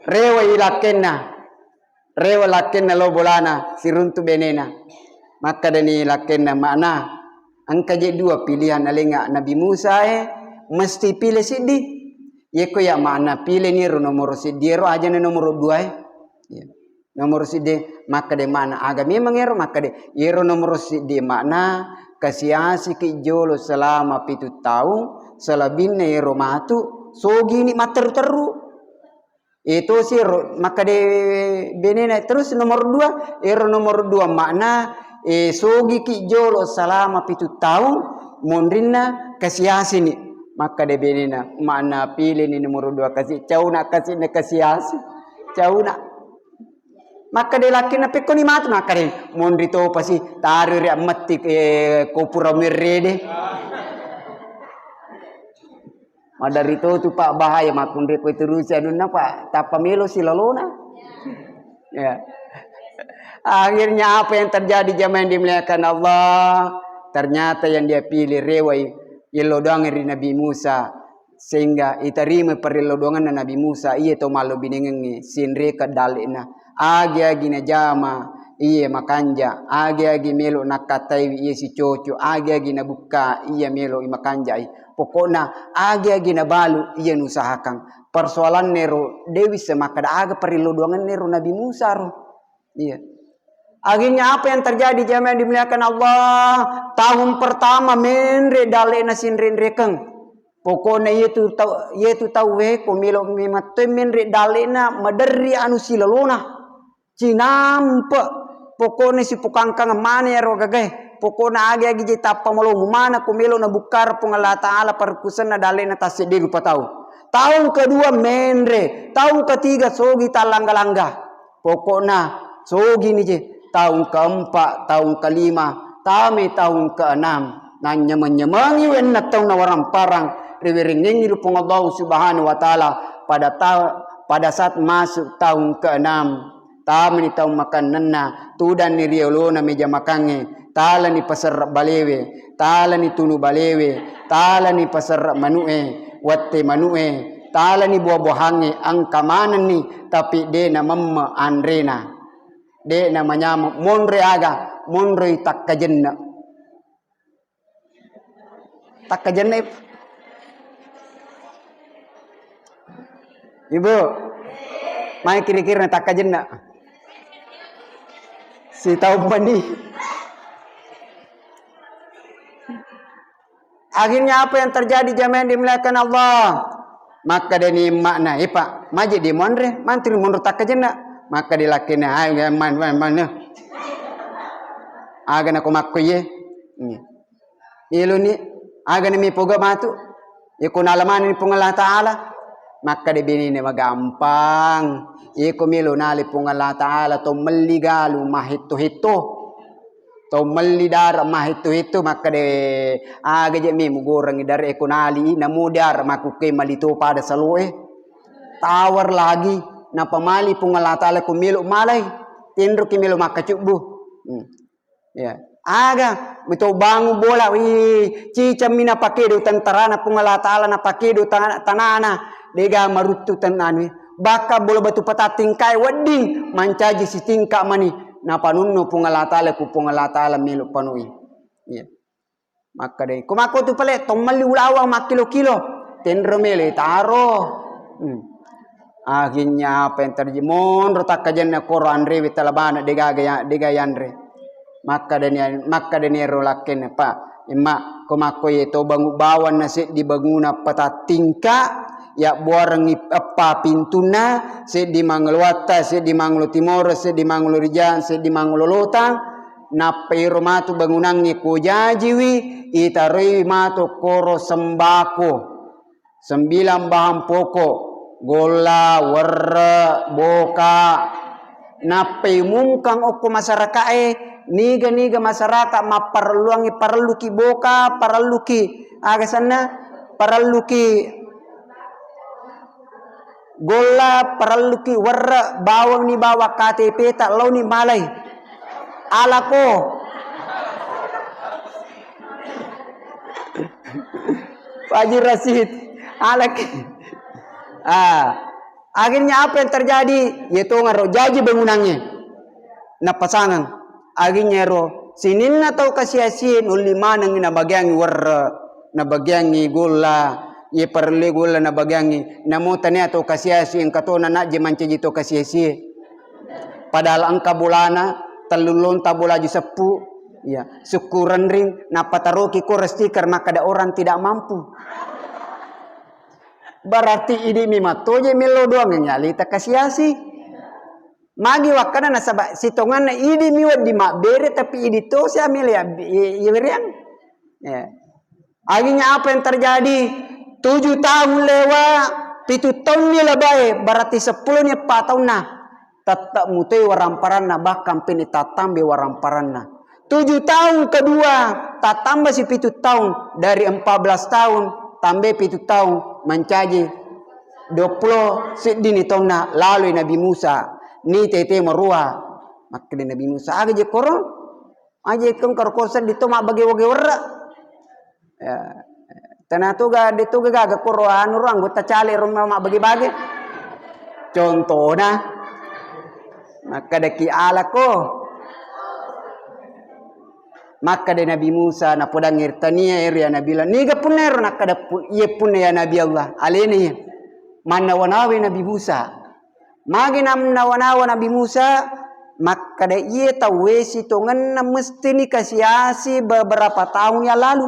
Rewa i lakkenna. Rewa lakkenna lo bolana, siruntu benena. Makkedani lakkenna, "Makna, engka je dua pilihan alenga Nabi Musa e, mesti pile siddi." Yekko ya makna pileni ero nomoro siddi ero, ajana nomoro dua e. Iya. Nomoro siddi, makkeda makna, "Aga memang ero?" Makkeda, "Ero nomoro siddi makna, kasiasiki jolo selama pitu taung, selebinna ero matu, sogini matteru-teru." Etosi ero, makkeda benena. Terus nomor dua, ero nomor dua makna, eh, sogiki jolo selama pitu taung, monrinna kasiasini. Makkeda benena, "Makna pileni nomor dua kasi, cauna kasi na kasiasi. Cauna." Makkeda lakkenna, "Pekkoni matu?" Makkeda, "Monri topasi, taro ri ammetti, eh, ko pura merrede." Maderri to tu, Pak, bahaya makkunrai ko terusi anunna, Pak, tappa melo silalona. Ya. Akhirnya apa yang terjadi, jamaah yang dimuliakan Allah? Ternyata yang dia pilih rewai, yello doang ri Nabi Musa. Sehingga itarima parello doanganna Nabi Musa, iye to mallo binengengnge, sinreka dalle'na. Agi-agi najama, iye makanja. Agi-agi melo nakkataiwi, iye sicoco. Agi-agi nabukka, iye melo i makanjai. Pokokna, agi-agi nabalu, iye nusahakan. Persoalannero, de wisseng makkeda aga parello doangannero Nabi Musa ro. Iya. Akhirnya apa yang terjadi, jamaah yang dimuliakan Allah? Tahun pertama menre dalle'na sinrenrekeng. Pokokna iyetu tau, iyetu tauwe ko melo memang to menre dalle'na, maderri anu silalona. Cinampe. Pokokna sipokangkang mane ero gagae. Pokokna agi-agi je tappa malomo mana ko melo nabukkareng Puang Allah Taala parukkusenna dalle'na tasseddi rupa tau. Tahun kedua menre, tahun ketiga sogi tallangga-langga. Pokokna, sogini je. Tahun keempat, tahun kelima, tame tahun keenam. Nanyameng-nyamengi wenna taunna waramparang, riwerengengi Puang Allah Subhanahu wa Ta'ala pada ta-, pada saat masuk tahun keenam. Tamani taung makannenna, tudanni ri olona meja makangnge, talani paserre balewe, talani tunu balewe, talani paserre manu'e, wette manu'e, talani buah-buahangnge, engka manenni, tapi de namemme anrena. De namanyameng, monroi aga, monroi takkajenne. Takkajenne, Ibu. Ibu, mai kira-kira takkajenne. Sitaung mani. Akhirnya apa yang terjadi, jamaah yang dimuliakan Allah? Makkedani emma'na, "Eh, Pak, maje di monre, mantri monro takkajenne." Makkeda lakkena, "Ayo, man, man, man." Aga nako makko iye. Iya. Iluni, aga nami poga matu. Iko nala manenni Puang Allah Ta'ala. Makkeda benena, "Magampang. Iko melo nala Puang Allah Ta'ala, to melli galu mahetto-hetto. To melli dara mahetto-hetto." Makkeda, "Aga je mi mugorangi dara iko nali, namo dara makukke mali to pada saloe. Tawar lagi, napamali Puang Allah Ta'ala ko melo malai. Tenroki melo makkacubbu." Hmm. Ya. Aga, mito bangung bola, wih, cicammi napakedo tentarana Puang Allah Ta'ala, napakedo tana-, tanana, dega maruttu ten-, anu, bakka bola batu patatingkai wedding, mancaji sitingka mani, napanunno Puang Allah Ta'ala, ku Puang Allah Ta'ala melo panui. Iya. Makkeda, ko makko tu pale, tommelli ulawang makkilo-kilo, tenro melo taro. Hmm. Akhirnya apa yang terjadi? Monro takkajanna koro anrewe talabana degaga ya, dega yanre. Makkadani, makkadani ero lakkenna, "Pa, emma, ko makko ye to bangu bawang na seddi banguna patatingka, ya buarengi eppa pintunna, seddi mangolo watta, seddi mangolo timoro, seddi mangolo rijang, seddi mangolo lotang, nappa ero matu bangunangnge ko jajiwi, itaroiwi matu koro sembako." Sembilang bahan pokok, golla, werre, boka. Nappai umumkang okko masyarakae, niga-niga masyarakat mapparelluangngi, parelluki boka, parelluki aga senna, parelluki golla, parelluki werre, bawangni bawang K T P ta, laoni malai. Alako. Haji Rasid, alaki. Ah, akhirnya apa yang terjadi? Ye tongaro jaji bangunangnge. Napasangeng. Akhirnya ero sininna tau kasiasie nulli manengngi nabagiangngi werre, nabagiangngi golla, ye parellu golla nabagiangngi. Namo tania tau kasiasie engka tona najje mancaji tau kasiasie. Padahal engka bolana, tellu lonta bolaju seppu, iya, sukkurenring, nappa taroki koro stiker makkeda orang tidak mampu. Berarti idi mi mattoje mello doang nyalita kasiasi. Magi wakkana nasaba sitonganna idi mi wedding mabbere tapi idi tosi amele ya, ya, ya, ya, ya. Akhirnya apa yang terjadi? Tujuh tahun lewat, pitu taunni lebae, berarti seppulo ni eppa taunna. Tetap mutoi waramparanna, bahkan pini tatambe waramparanna. Tujuh tahun kedua, tatambasi pitu tahun, dari empat belas tahun, tambe pitu tahun, mancaji dua puluh seddini taunna, laloi Nabi Musa, ni tete marua. Makkeda Nabi Musa, aga je koro? Aje kengkar ko seddi to mabbage-bage werra. Ya. Tena toga, de toga gaga koro anu ro anggota caleg ro mabbage-bage. Contohna, makkadaki alako. Makkada Nabi Musa, napodangngi ri tania ero ya Nabi Allah. Niga punna ero? Nakkada pu-, iye punna ya Nabi Allah. Alena iye. Mannawa-nawai Nabi Musa. Magi namnawa-nawa Nabi Musa, makkada, "Iye tauwe sitongenna mesti nikasiasi beberapa tahun yang lalu."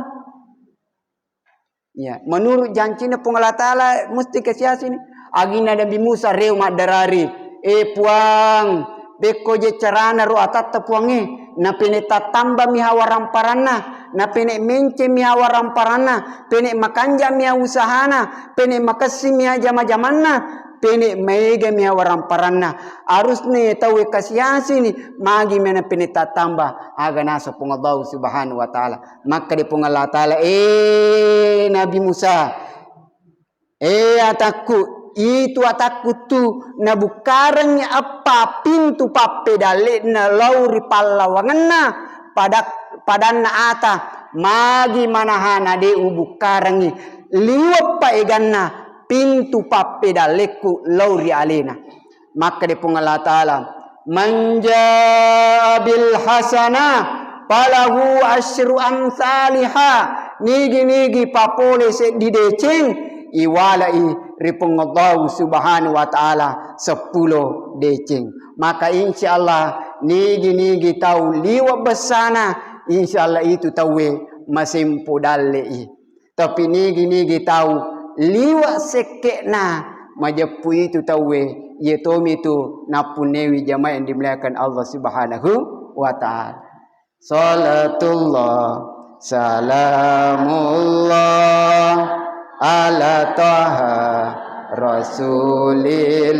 Ya, menurut jancinna Puang Allah Ta'ala mesti kasiasi ni. Aginna Nabi Musa reo maddarari, "Eh Puang, pekko je carana ro atatta Puangnge, napene tattambami hawa ramparanna, napene mencemi hawa ramparanna, pene makanjami hawa usahana, pene makessimi hawa jama-jamanna." Pene maegami hawa ramparanna. Harusna tauwe kasiasini, magi mena pene tattamba. Aga naseng Puang Allah Subhanahu wa Ta'ala. Makkada Puang Allah Ta'ala, "Eh Nabi Musa, eh atakku, itu atakku tu nabukkarengngi eppa pintu pappedalle'na lao ri pallawangenna pada-, padanna ata, magi manahana de ubukkarengngi liweppa eganna pintu pappedallekku lao ri alena." Makkeda Puang Allah Ta'ala, "Man jaa bil hasanah falahu asyru amsaliha." Nigi-nigi papole seddi deceng, iwalai ri Puang Allah Subhanahu wa Ta'ala seppulo deceng. Maka insya Allah nigi-nigi tau liwa bessana, insya Allah itu tauwe masempo dalle'i. Tapi nigi-nigi tau liwa sekke'na majeppu itu tauwe, iye tomi tu nappunnewi jamaah yang dimuliakan Allah Subhanahu wa Ta'ala. Salatullah, salamullah, ala Taha Rasulillah.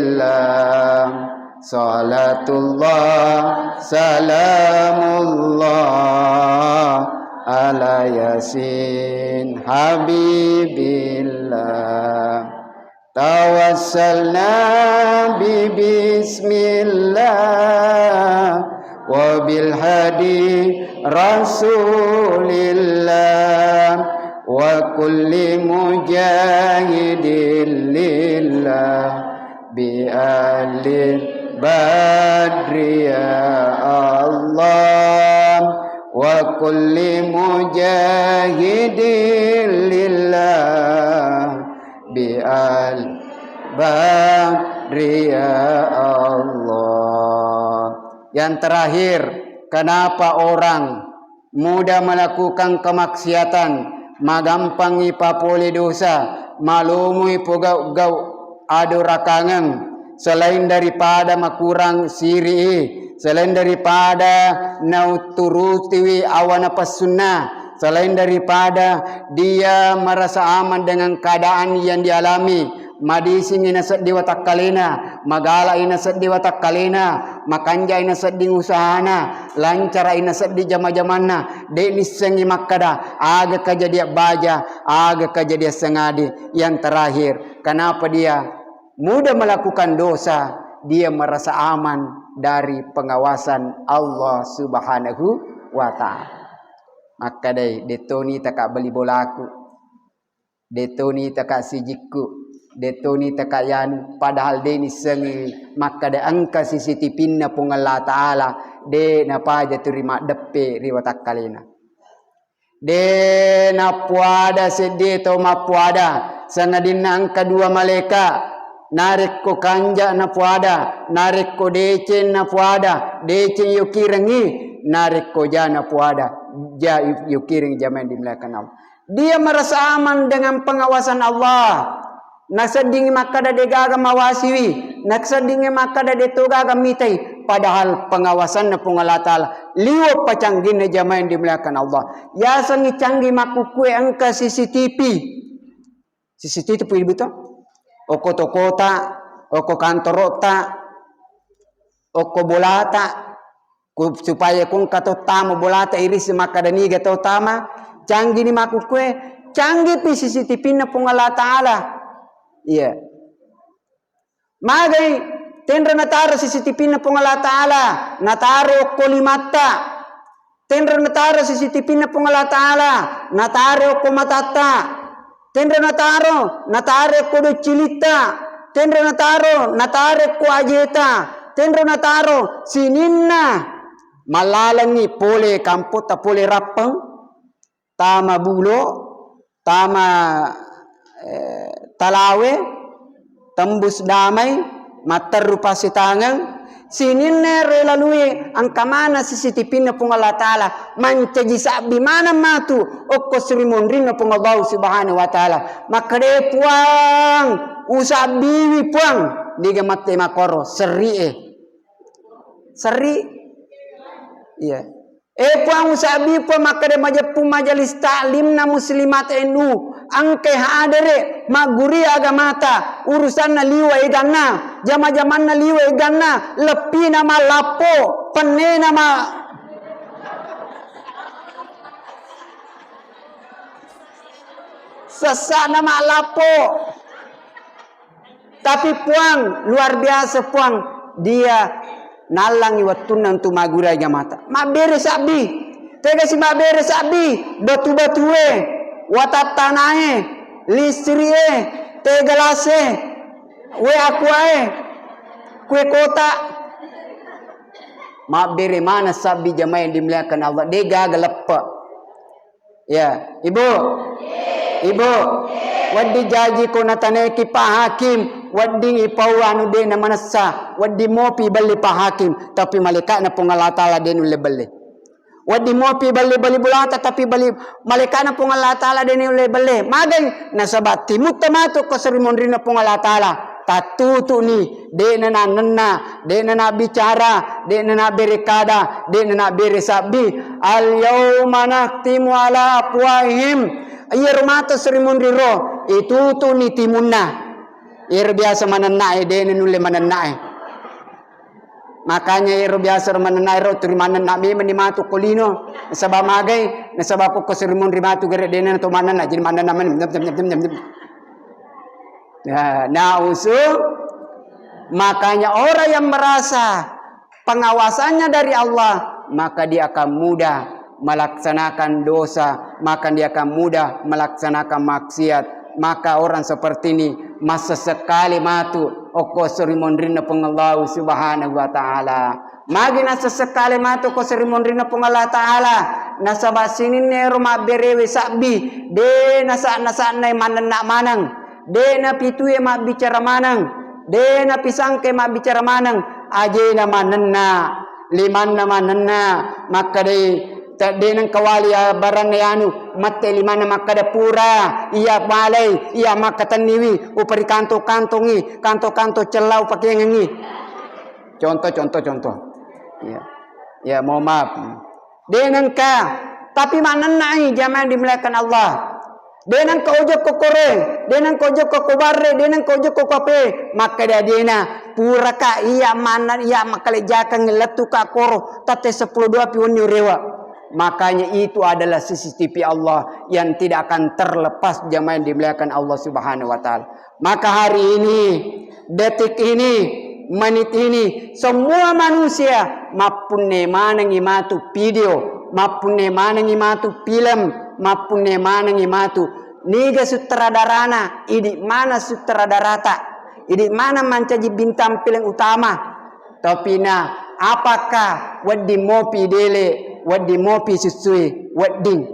Salatullah, salamullah, ala Yasin Habibillah. Tawassalna bi bismillah wa bil hadi رسول الله وكل مجاهد لله بأهل بدر يا الله وكل مجاهد لله بأهل بدر يا الله. Yang terakhir, kenapa orang mudah melakukan kemaksiatan, magampang ipapole dosa, malomoi pogau-gau adorakangeng, selain daripada makurang siri'i, selain daripada nauturutiwi awa napassunna, selain daripada dia merasa aman dengan keadaan yang dialami, madisingi nasedding watakkalena, magala'i nasedding watakkalena, makanja'i nasedding usahana, lancara'i nasedding jama-jamanna, de' nissengngi makkada aga kajadian baja, aga kajadian sengadi. Yang terakhir, kenapa dia mudah melakukan dosa? Dia merasa aman dari pengawasan Allah Subhanahu wa Ta'ala. Makkadai, dettoni taka bali bolaku. Dettoni taka sijikku, dettoni taka yanu, padahal de' nissengngi makkada engka C C T V-na Puang Allah Ta'ala, de' napaja tu ri maddeppe ri watakkalena. De' nappuada seddie tau mappuada, sangadinna engka dua malaika, narekko kanja napuada, narekko deceng napuada, deceng yokirengngi, narekko ja napuada, ja yokirengngi jamaah yang dimuliakan Allah. Dia merasa aman dengan pengawasan Allah. Naseddingngi makkada degaga mawasiwi, naseddingngi makkada deto gaga mitai, padahal pengawasanna Puang Allah Ta'ala liwe' pacangginna jamaah yang dimuliakan Allah. Yasengngi canggih makkukkue engka C C T V. C C T V itu ibu to? Okko tokota, okko kantorota, okko bolata, ku, supaya ku engka to tama bolata irisi makkada niga to tama, canggih ni makkukkue, canggih pi C C T V-na Puang Allah Ta'ala. Iya. Magai tenro nataro C C T V-na Puang Allah Ta'ala, nataro okko limatta. Tenro nataro C C T V-na Puang Allah Ta'ala, nataro okko matatta. Tenro nataro, nataro okko doccilitta. Tenro nataro, nataro okko ajeta. Tenro nataro sininna mallalengngi pole kampotta, pole Rappeng, tama Bulo, tama, eh, Talawe, tembus Damai, matteru Pasitangeng, sininna ero lalue engka maneng C C T V-na Puang Allah Ta'ala, mancaji sabbi maneng matu okko surimonrinna Puang Allah Subhanahu wa Ta'ala. Makkeda, "Puang, usabbiwi Puang." Niga mette makkoro, serri e. Serri. Iya. Eh, Puang, usabbi Puang, makkeda majeppu majelis taklimna muslimat N U, engkai hadere, magguri agamata, urusanna liwe eganna, jama-jamanna liwe eganna, leppina mallappo, pennena ma-, sessana mallappo. Tapi Puang, luar biasa Puang, dia nallangi wettunna untuk magguri agamata. Mabbere sabbi, tega si mabbere sabbi, batu-batue, watattanae, listrie, teh gelase, we aquae, kue kota. Mabbere maneng sabbi jamaah yang dimuliakan Allah, de gaga leppe. Ya, Ibu. Ibu. Wedding jaji ko nataneki Pak Hakim, wedding ipau anu de namanessa, wedding mopi belli Pak Hakim, tapi malaikatna Puang Allah Ta'ala de nulle belle. Wedding mopi belli, belli bolata, tapi belli malaikatna Puang Allah Ta'ala de nulle belle. Magai? Nasaba timutta matu ko seri monrinna Puang Allah Ta'ala. Tattutu'ni, de'na nannenna, de'na nabbicara, de'na nabbere kada, de'na nabbere sabbi. Al-yauma nakhtimu ala afwahihim. Iyaro matu seri monriro, itutu'ni timunna. Iyaro biasa manennae, de'na nulle manennae. Makanya iyaro biasa ro manennae ro, turi manenna memang ni matu ko lino. Nasaba magai, nasaba ko, ko seri monri matu gere de'na to manenna, jadi manenna men-, Ya, na'uzu. Makanya orang yang merasa pengawasannya dari Allah, maka dia akan mudah melaksanakan dosa, maka dia akan mudah melaksanakan maksiat. Maka orang seperti ini massessekali matu okko seri monrinna Puang Allahu Subhanahu wa Ta'ala. Magi nassessekali matu okko seri monrinna Puang Allah Ta'ala? Nasaba sininna ero mabberewe sabbi, de nasa-, nasa'na manenna maneng, de napitue mabbicara maneng, de napisangke mabbicara maneng, ajena manenna, limanna manenna, makkedai, teddeneng kawali baranna anu, mette limanna makkeda, pura, iya malai, iya makkatenniwi, upari kantong-kantongi, kantong-kantong cella upakengengi. Contoh, contoh, contoh. Iya. Ya, mohon maaf. Denengka, tapi manennai jamaah yang dimuliakan Allah. Denengka ojokko kore, denengka ojokko ko barre, denengka ojokko ko ape. Makkeda dena, puraka iya manna, iya makkalejjakeng lettuka koro, tatte seppulo dua pi wenni urewa. Makanya itu adalah C C T V Allah yang tidak akan terlepas jamaah yang dimuliakan Allah Subhanahu wa Ta'ala. Maka hari ini, detik ini, menit ini, semua manusia mappunne manengi matu video, mappunne manengi matu film, mappunne manengi matu niga sutradarana, idi mana sutradarata, idi mana mancaji bintang film utama. Tapi na, apakah wedding mopi dele, wedding mopi sussui, wedding.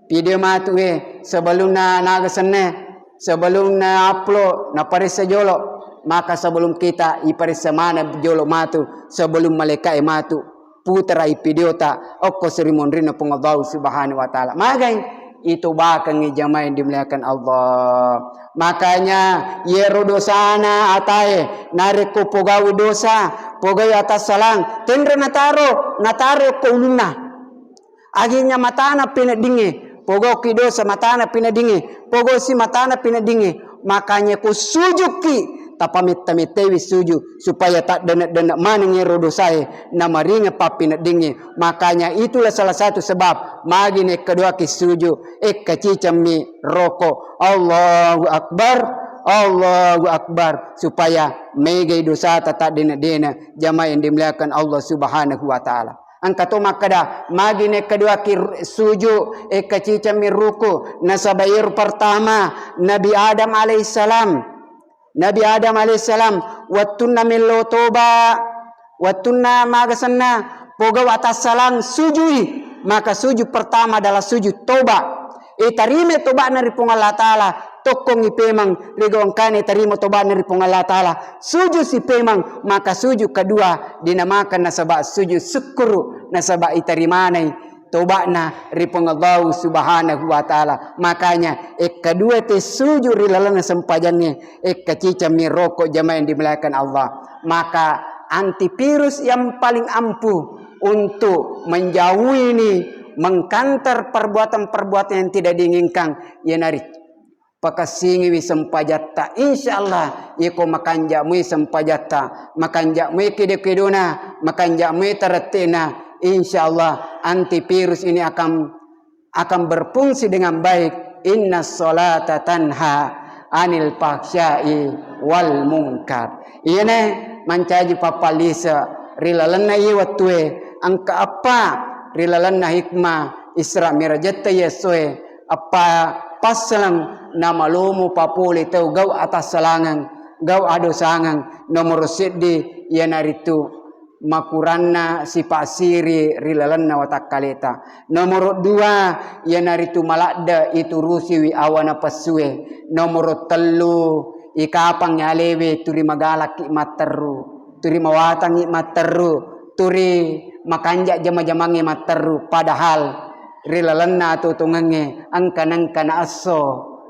Video matu e, sebelumna naga senne, sebelumna upload, naparessa jolo. Maka sebelum kita iparessa maneng jolo matu, sebelum malaika e matu, putarai video ta okko seri monrinna Puang Allah Subhanahu wa Ta'ala. Magai itu bakengi jamaah yang dimuliakan Allah. Makanya yero dosana atae, narekko pogau dosa, pogau atassalang, tenro nataro, nataro ko ulunna. Akhirnya matana peneddingnge, pogauki dosa matana peneddingnge, pogausi matana peneddingnge. Makanya ko sujukki, tapametta-mettewi sujud, supaya taddenne-denne maneng ero dosae, namaringeng pappeneddingnge. Makanya itulah salah satu sebab magi nekkeduaki sujud, ekkacicammi roko. Allahu Akbar, Allahu Akbar, supaya megai dosata taddenne-denne, jamaah yang dimuliakan Allah Subhanahu wa Ta'ala. Engka to makkeda, magi nekkeduaki r-, suju, ekkacicammi ruku, nasaba iyaro pertama, Nabi Adam alaihissalam. Nabi Adam alaihissalam, wettunna mello toba, wettunna magasenna pogau atassalang, sujui. Maka suju pertama adalah suju toba. Itarima toba'na ri Puang Allah Ta'ala, tokkongngi pemeng, ri gau engkana itarima toba'na ri Puang Allah Ta'ala, suju si pemeng, maka suju kedua dinamakan nasaba suju syukur, nasaba itarimanai toba'na ri Puang Allah Subhanahu wa Ta'ala. Makanya, ekka dua te suju ri lalenna sempajangnge, ekka cicammi roko jamaah yang dimuliakan Allah. Maka antivirus yang paling ampuh untuk menjauhi ini, mengkanter perbuatan-perbuatan yang tidak diinginkan, iyanari pakessingiwi sempajatta. Insya Allah, iko makanja mui sempajatta, makanja mui kedo-kedona, makanja mui tarettena. Insya Allah, antivirus ini akan, akan berfungsi dengan baik. Inna salata tanha anil fahsyai wal munkar. Iyana mancaji pappalise ri lalenna iye wettue, engka eppa ri lalenna hikmah Isra Mirajetta iye essoe, eppa passaleng namalomo papole tau gau atassalangeng, gau adosangeng. Nomoro seddi iyanaritu makuranna sipasiri ri lalenna watakkaleta. Nomoro dua iyanaritu maladde iturusiwi awa napessue. Nomoro tellu ikapang alewe turi magalakki matterru, turi mawatangngi matterru, turi makanja jama-jamangnge matterru, padahal ri lalenna atuo-tuongengnge engka nengka na esso,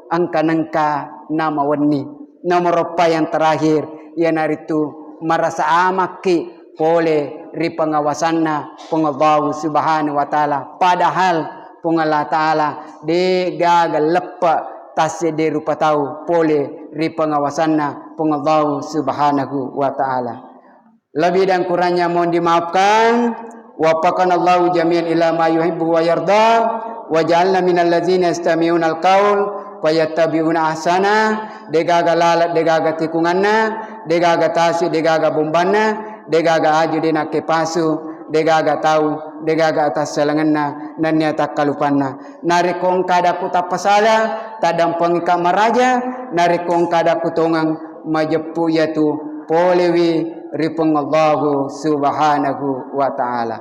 engka nengka na mawenni. Nomoro eppa yang terakhir, iyanaritu marasa amakki pole ri pengawasanna Puang Allahu Subhanahu wa Ta'ala. Padahal Puang Allah Ta'ala de gaga leppe tassedde rupa tau pole ri pengawasanna Puang Allahu Subhanahu wa Ta'ala. Lebih dan kurangnya mohon dimaafkan. Waffaqanallahu jami'an ila ma yuhibbu wa yarda. Wa ja'alna minal ladzina yastami'unal qaul fayattabi'una ahsana. Degaga lalat, degaga tikunganna, degaga tasi, degaga bombanna, degaga aju, de nakkepasu, degaga tau degaga atassalangenna nennia takkalupanna. Narekko engka ada ku tappasala, taddampengika maraja, narekko engka ada ku tongeng, majeppu iyatu polewi ri Puang Allahu Subhanahu wa Ta'ala.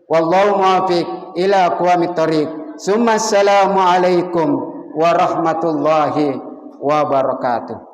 Wallahu muwaffiq ila aqwamit thariq. Summa assalamu alaikum warahmatullahi wabarakatuh.